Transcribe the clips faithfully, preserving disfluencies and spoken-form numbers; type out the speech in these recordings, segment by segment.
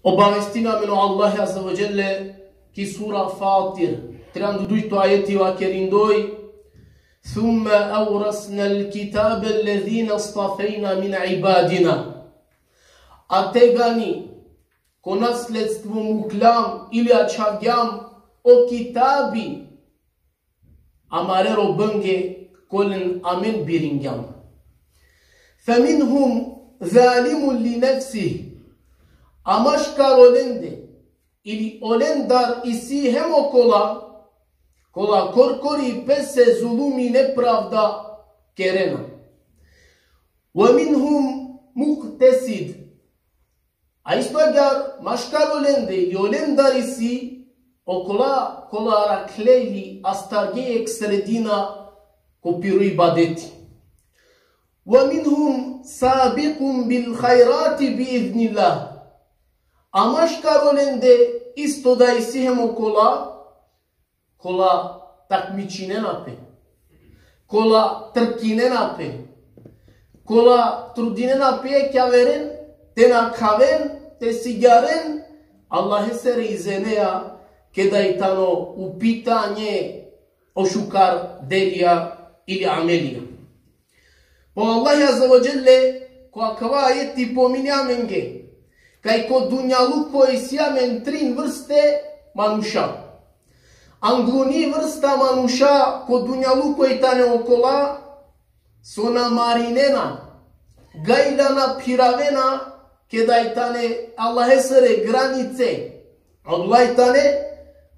Obavestini amen o Allah Azze ve Dželle ki sura Fatir, trianda u dujto ajeti, vakerindoj: ثم أورثنا الكتاب الذين اصطفينا من عبادنا. A tegani ko nasledstvo mukljam ili ačhavgjam o kitabi amare robenge kolen amen biringjam. فمنهم ظالم لنفسه. A maškar olende ili olendar isi hem okola kola korkori pese zulumi, nepravda kerena. ومنهم مقتصد. A isto agjaar maškar olende ili olendar isi okola kola arakhle ili astargje jekh sredina ko piro ibadeti. ومنهم سابق بالخيرات بإذن الله. A maškar olende isto da isi hem okola kola takmičinena pe, kola trkinena pe, kola trudinena pe jekh averen te nakhaven, te sigjaren Allahesere izeneja, keda i tano u pitanje o šukar delija ili amelija. Pa o Allah Azze ve Dželle ko akava ajeti pomini amenge kaj ko dunjaluko isi amen trin vrste manuša. Angluni vrsta manuša ko dunjaluko i tane okola so na marinena, gajla na phiravena keda i tane Allahesere granice. Odola i tane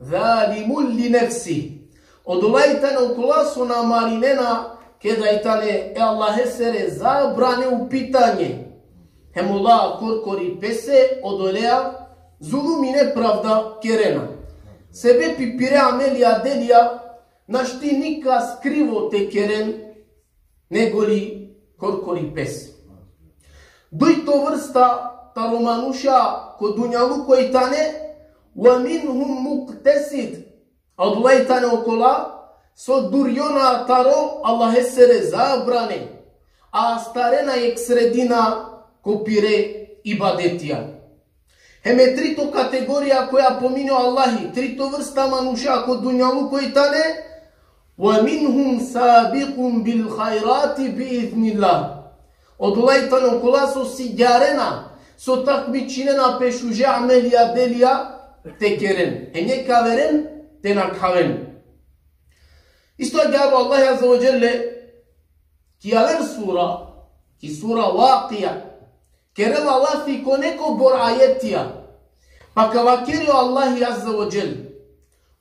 ظالم لنفسه. Odola i tane okola so na marinena keda i tane e Allahesere zabrane u pitanje. Hem ola korkori pese odolea zulumi, nepravda kerena. Sebepi pire amelija, delija našti nikad skrivo te keren, negoli korkori pese. Dujto vrsta taro manuša ko dunjaluko i tane: ومنهم مقتصد. Odola i tane okola so durjona taro Allahesere zabrane, a astarena jekh sredina ko pire ibadetija. Hem e trito kategorija koja pomini o Allahi, trito vrsta manuša ko dunjaluko i tane: ومنهم سابق بالخيرات بإذن الله. Odola i tane okola so sigjarena, so takmičinena pe šuže amelija, delija te keren, hem jekh averen te nakhaven. Isto agjaar o Allah Azze ve Dželle ki aver sura, ki sura Vakija, kerela lafi ko nekobor ajetija. Pa ka vakeri o Allahi Azze ve Dželle: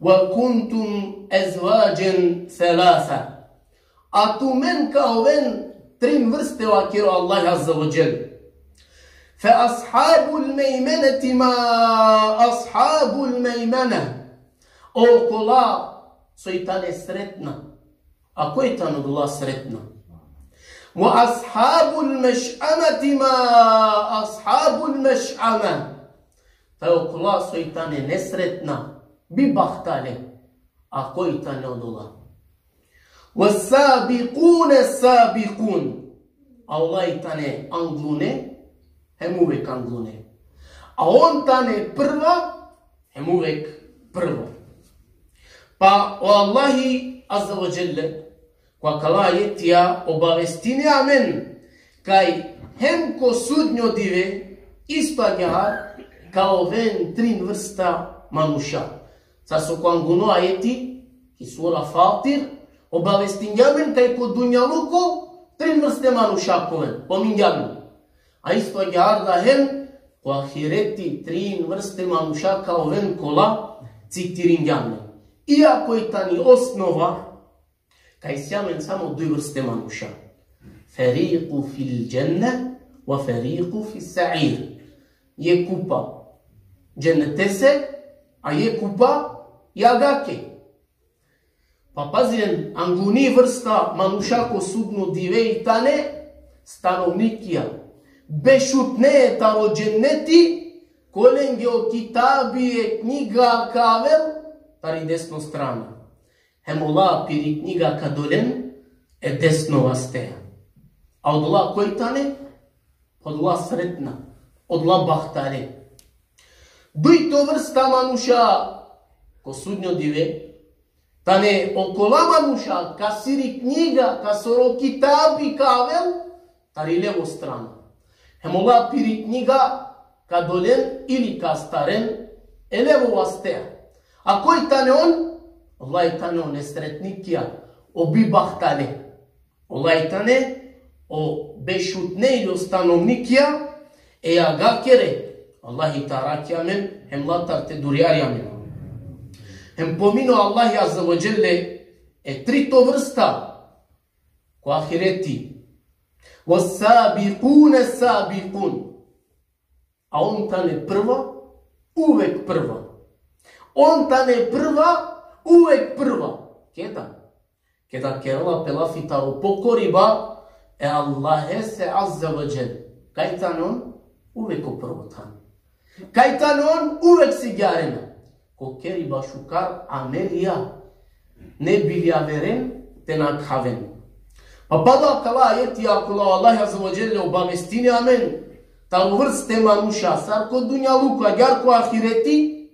وكنتم أزواجا ثلاثة. A tumen ka oven trin vrste, vakeri o Allah Azze ve Dželle. فأصحاب الميمنة ما أصحاب الميمنة. Okola so i tane sretna. A koj tane odola sretna? وأصحاب المشأمة ما أصحاب المشأمة. Pa okola so i tane nesretna, bibahtale. A koj tane odola? والسابقون السابقون. A ola i tane anglune, hem uvek anglune. A on tane prva, hem uvek prvo. Pa o Allahi Azze ve Dželle ko akala ajetija obavestini amen kaj hem ko sudnjo dive isto agjaar ka oven trin vrsta manuša. Sar so ko angluno ajeti, ki sura Fatir, obavestingja amen kaj ko dunjaluko trin vrste manuša ka oven, pomingja amen. A isto agjaar da hem ko ahireti trin vrste manuša ka oven, kola citiringja amen. Iako i tani osnova kaj isi amen samo duj vrste manuša. فريق في الجنة وفريق في السعير. Jekh kupa džennetese, a jekh kupa jagake. Pa pazinen, angluni vrsta manuša ko sudno dive i tane stanovnikija bešutne taro dženneti, kolenge o kitabi, e knjiga ka avel tari desno strana. Hem ola piri knjiga ka dolen e desno vasteja. A odola koj tane? Odola sretna, odola bahtale. Dujto vrsta manuša ko sudnjo dive, tane okola manuša kasiri knjiga, kasoro kitabi ka avel tari levo strana. Hem ola piri knjiga ka dolen ili ka astaren e levo vastea. A koj tane on? Ola tane o nesretnikija, o bibahtale. Ola tane o bešutne ili o stanovnikija e jagakere. Allahi te arakhi amen, hem latar te durjari amen. Hem pomino Allahi Azze ve Dželle e trito vrsta ko ahireti. والسابقون السابقون. A on tane prva, uvek prva. On tane prva, uvek prva. Keda? Keda kerela pe lafi taro pokoriba e Allahese Azze ve Dželle. Kaj tane on? Uvek o prvo tane. Kaj tane on? Uvek sigjarena. Ko keriba šukar amelija, ne bi li averen te nakhaven. Pa pala akala ajetija kola o Allah Azze ve Dželle obavestini amen taro vrste manuša, sar ko dunjaluko, agjaar ko ahireti,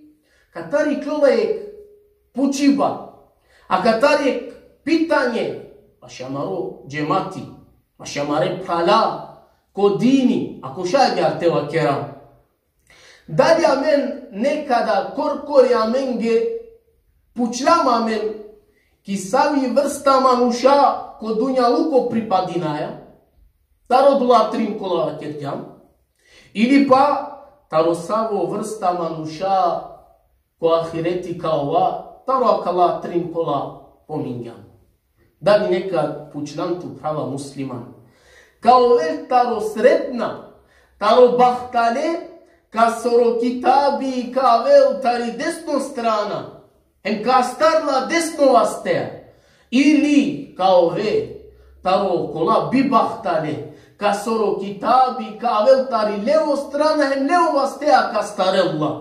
katar iklola jekh pučiba, a katar jekh pitanje, mašamaro džemati, mašamare phrala ko dini, ako šaj agjaar te vakera. Dali amen nekada korkori amenge pučljam amen ki savi vrsta manuša ko dunjaluko pripadinaja, taro dula trin kola vakergjam, ili pa taro savo vrsta manuša ko ahireti ka ova, taro akala trin kola pomingjam. Dali nekad pučljan tu, phrala musliman, ka ovel taro sretna, taro bahtale, kasoro kitabi ka avel tari desno strana, hem ka astar la desno vastea, ili ka ove taro kola bibahtale, kasoro kitabi ka avel tari levo strana, hem levo vastea ka astarel la.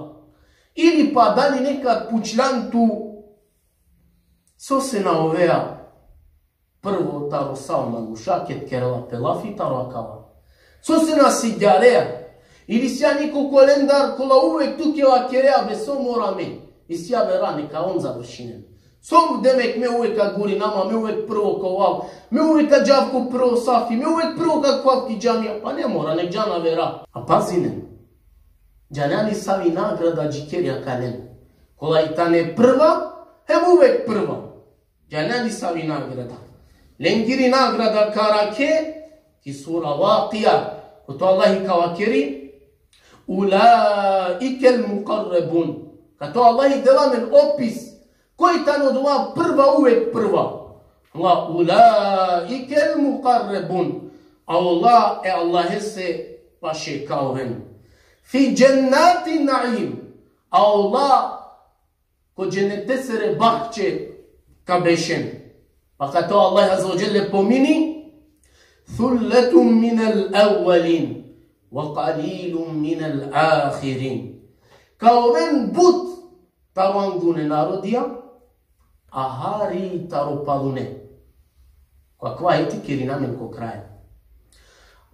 Ili pa dali nekad pučljan tu, sose na ovea prvo taro sa o manuša ked kerela pe lafi taro akava? Sose na sigjareja? Ili sija niko kolendar kola uvek tuke vakerea, be so mora me? Isi avera, neka on završinen. So demek me uvek ka gurinav, me uvek prvo ka ovav, me uvek ka džav ko prvo safi, me uvek prvo ka khuvav ki džamija? Pa ne mora, nek džan avera. A pazinen. Džanea li savi nagrada džikeri akalen? Kola i tane prva, hem uvek prva. Džanea li savi nagrada? Lengiri nagrada ka arakhe ki sura Vakija, kote o Allahi ka vakeri: أولئك المقربون. Kote o Allahi dela amen opis koj tane odola prva, uvek prva. Ola, أولئك المقربون. A ola e Allahese paše ka oven. في جنات النعيم. A ola ko dženetesere bahče ka bešen. Pa kote o Allah Azze ve Dželle pomini: ثلة من الأولين وقليل من الآخرين. Ka oven but taro angune narodija, a hari taro palune. Ko akava ajeti kerina amen ko kraj.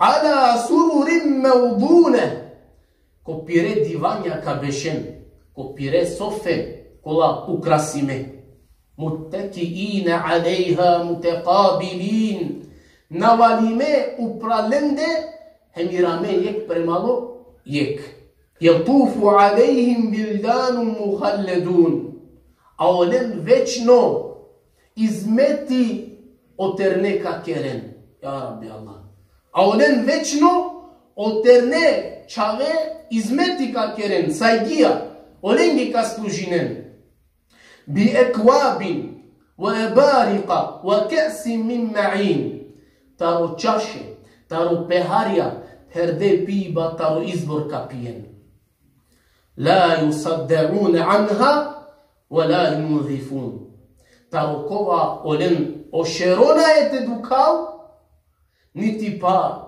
على سرر موضونة. Ko pire divanja ka bešen, ko pire sofe kola ukrasime. متكئين عليها متقابلين. Navalime upral lende, hem irame jekh premalo jekh. يطوف عليهم ولدان مخلدون. A olen večno izmeti o terne ka keren. Ja Rabbi Allah. A olen večno o terne čhave izmeti ka keren, sajgija, olenge ka služinen. بأكواب وأباريق وكأس من معين. Taro čaše, taro peharja, pherde piba taro izvor ka pijen. لا يصدعون عنها ولا ينزفون. Taro kova olen o šero nae te dukhal, niti pa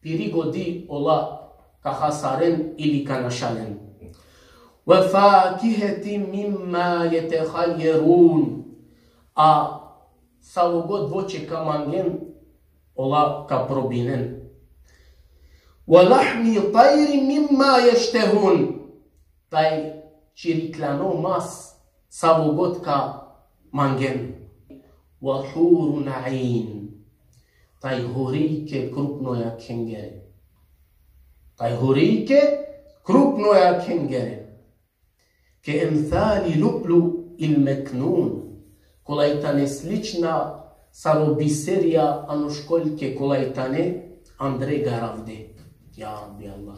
piri godi ola ka hasaren ili ka našalen. وفاكهة مما يتخيرون. A savo god voće ka mangen, ola ka probinen. ولحم طير مما يشتهون. taj čirikljano mas, savo god ka mangen. Wa hurun ain. Taj hurike krupnoja khengere. Taj hurike krupnoja khengere. Ke emthali lu'lu il meknun. Kola i tane slična sar o biserija ano školjke kola i tane andre garavde. Ja Rabbi Allah.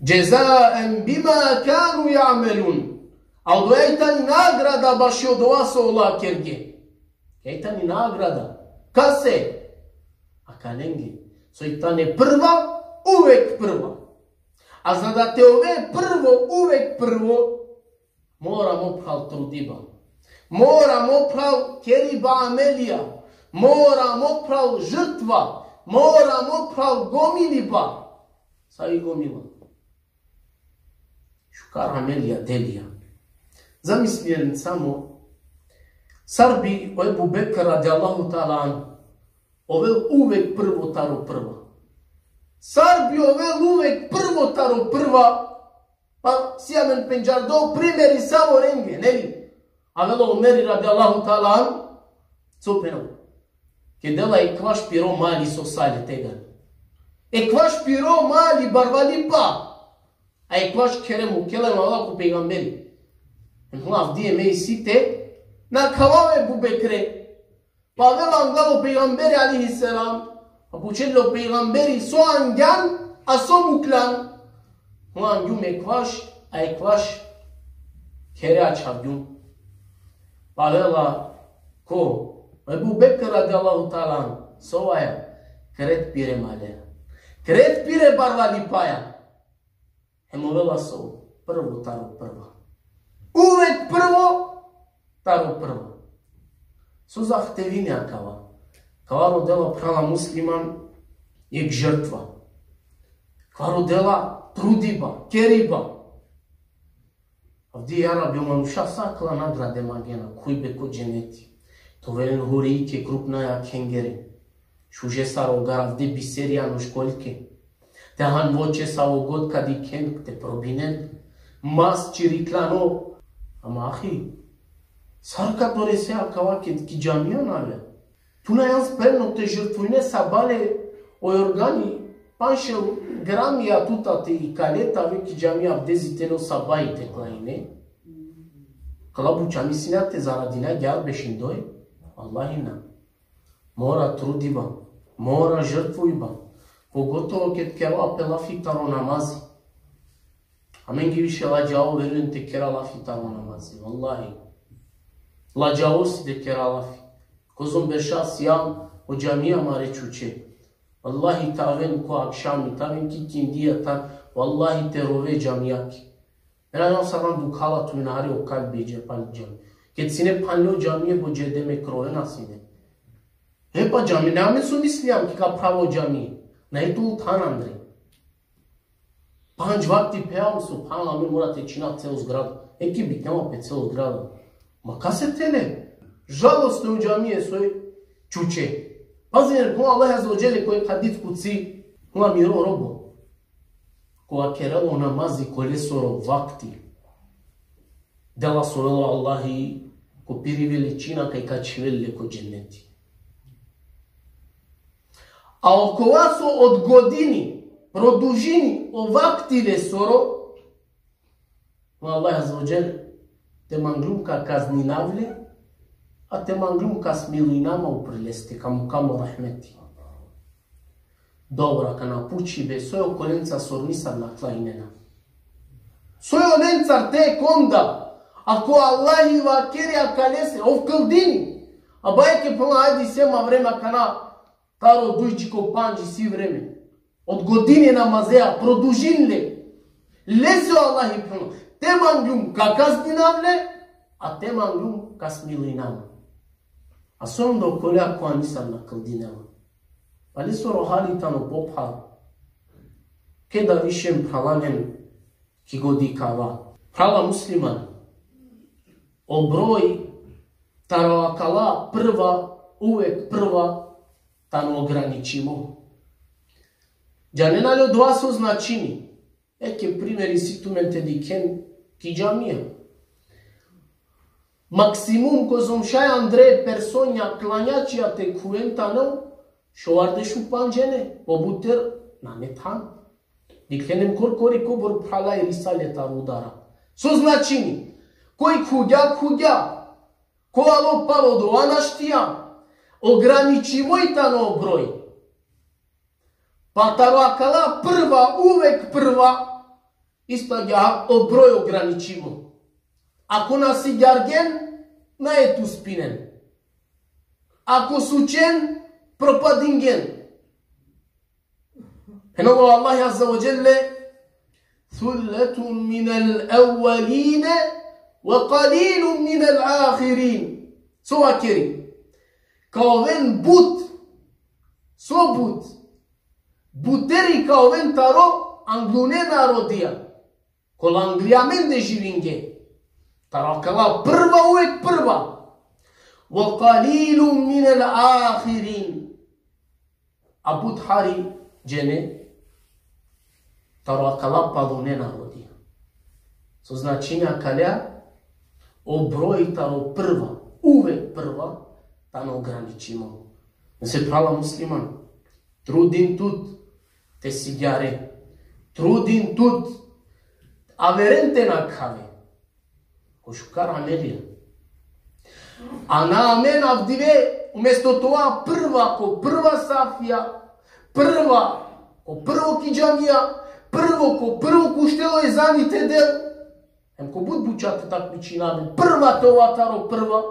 Džezaen bima kanu ja'melun. A odoja i tani nagrada baši odova so ola kerge. Kaj i tani nagrada. Kase? Akalenge. So i tane prva, uvek prva. A za da te ove prvo, uvek prvo, mora mo phral trudiba. Mora mo phral keriba amelija. Mora mo phral žrtva. Mora mo phral gomiliba. Savi gomila? Šukar amelija, delija. Zamislien samo, sar bi o Ebu Bekr radijallahu ta'ala anhu ovel uvek prvo taro prva. Sar bi ovel uvek prvo taro prva, pa si amen pendžardo primeri savo renge, neli? Avela Omeri radijallahu ta'ala anhu, so phenela? Ke dela ekvaš piro mali so sale tegan. Ekvaš piro mali barvalipa. A ekvaš khere mukela, em avela ko pejgamberi. Em hla avdive me isi te nakhavav e Ebu Bekre. Pa avela anglal o pejgamberi alejhi selam. Pa pučel le o pejgamberi so angjan, a so muklan. Hla angjum ekvaš, a ekvaš khere ačhavgjum. Pa avela ko Ebu Bekr radijallahu ta'ala anhu, so vaja, kret pire maleja. Kret pire barvalipaja. Hem ovela so prvo taro prva. Uvek prvo taro prva. So zahtevini akava? Akava rodela, phrala musliman, jek žrtva. Akava rodela trudiba, keriba. Avdi, ja Rabbi, o manuša sa akala nagrade mangena, khujbe ko dženeti. Te overen hurike krupnaja khengere. Šuže sar o garavde biserija ano školjke. Te han voće savo god ka dikhen, te probinen. Mas čirikljano. Ama ahi, sar ka dorese akava ked ki džamija na ave? Tu na jan spremno te žrtvujne sabale o jorgani, panšel gramija tuta te ikale te ave ki džamija, avdezi telo sabahi te klanjine. Kala buča mi sine te zaradina, gjar bešindoj? Vallahi na. Mora trudiba, mora žrtvujba. Pogotovo ked kerela pe lafi taro namazi. Amenge više ladžao, verujem, te kera lafi taro namazi. Vallahi. Ladžao si te kera lafi. Kozom berša sijam o džamija mare čuče. Vallahi, te aven ko akšami, te aven ki ikindija, te, vallahi, te rove džamijake. Mera jan saran dukhala tumen, hari o kalbi džepal džam. Ked sine phanle o džamije, bo džede me krovena sine. E pa džami, na amen so mislijam ki ka phravol džamije. Na i tu than andre. Pandž vakti pheam, subhanallah, me mora te čhinav celo zgrada. E ki biknjava pe celo zgrada. Ma kase tele? Žalostno o džamije soj čuče. Pazinen, ko Allah azze ve dželle ko jek hadis kudsi, ko miro robo, kova kerela o namazi ko lesoro vakti, dela so ovela Allahi ko piri veličina kaj ka čhivel le ko dženeti. A okova so odgodini, produžini o vakti lesoro, o Allah azze ve dželle, te manglum ka kazninav le, a te manglum ka smilujnav ma upri leste, ka mukha mo rahmeti. Dobro, akana pučibe, soj okolenca sor nisar na klanjinena? Soj olencar tek onda, ako Allahi vakeri akalese, ov kldini. A bajke pala, ajde, isi ma vreme akana, taro duj dži ko pandž isi vreme. Odgodini namazea, produžini le. Lese o Allahi phenela, te manglum ka kazninav le, a te manglum ka smilujnav ma. A so onda okola kova nisar na kldinela? Pa lesoro hali tano pophar. Keda više, phralalen, ki godi kava. Phrala musliman, o broj taro akala prva, uvek prva, tano ograničimo. Džanena li odova so značini? Eke primeri, isi tumen te dikhen ki džamija. Maksimum kozom šaj andre personja klanjačija te khuven tano šovardeš u pandžene, pobuter nane than. Dikhen em korkori kobor phralaj risale taro udara. So značini? Koj khuvgja, khuvgja. Ko alo palo dova naštija, ograničimo i tano o broj. Pa taro akala prva, uvek prva, isto agjaar o broj ograničimo. Ako na sigjargen, nae te uspinen. Ako sučen, propadingen. Phenela o Allah azze ve dželle: ثلة من الأولين وقليل من الآخرين. So vakeri? Ka oven but. So but? Buteri ka oven taro anglune narodija. Kola angli amende živinge. Taro akala prva, uvek prva. وقليل من الآخرين. A but hari džene taro akala palune narodija. So značini akalea? O broj taro prva, uvek prva, tano ograničimo. Ose phrala musliman, trudin tut te sigjare. Trudin tut averen te na khave. Ko šukar amelija. A na amen avdive, umesto tova prva, ko prva safija, prva, ko prvo ki džamija, prvo, ko prvo ko uštelo ezani te del. Em ko but buča te takmičina amen. Prva te ova taro prva.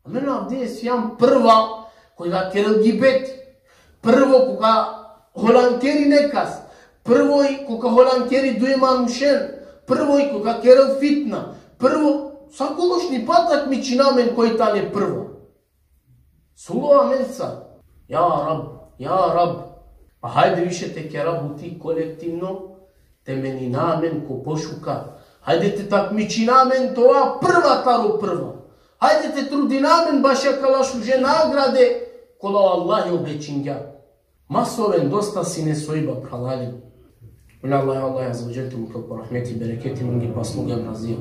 Amen avdive sijam prva, koj ka kerel gibet. Prvo, ko ka holankeri nekas. Prvo i ko ka holankeri duje manušen. Prvo i ko ka kerel fitna. Prvo, sako lošnipa takmičina amen koj tane prvo. Sulo amen sa. Ja Rab, ja Rab. Pa hajde više te kera buti kolektivno, te menina amen ko pošukar. Hajde te takmičina amen te ova prva taro prva. Hajde te trudina amen bašo akala šuže nagrade, kola o Allah obećingja. Ma so oven dosta sine sojba, phralalen. Mola Allah, Allah azze ve dželle te mukel po rahmeti, bereketi, mange pa sluga em razija.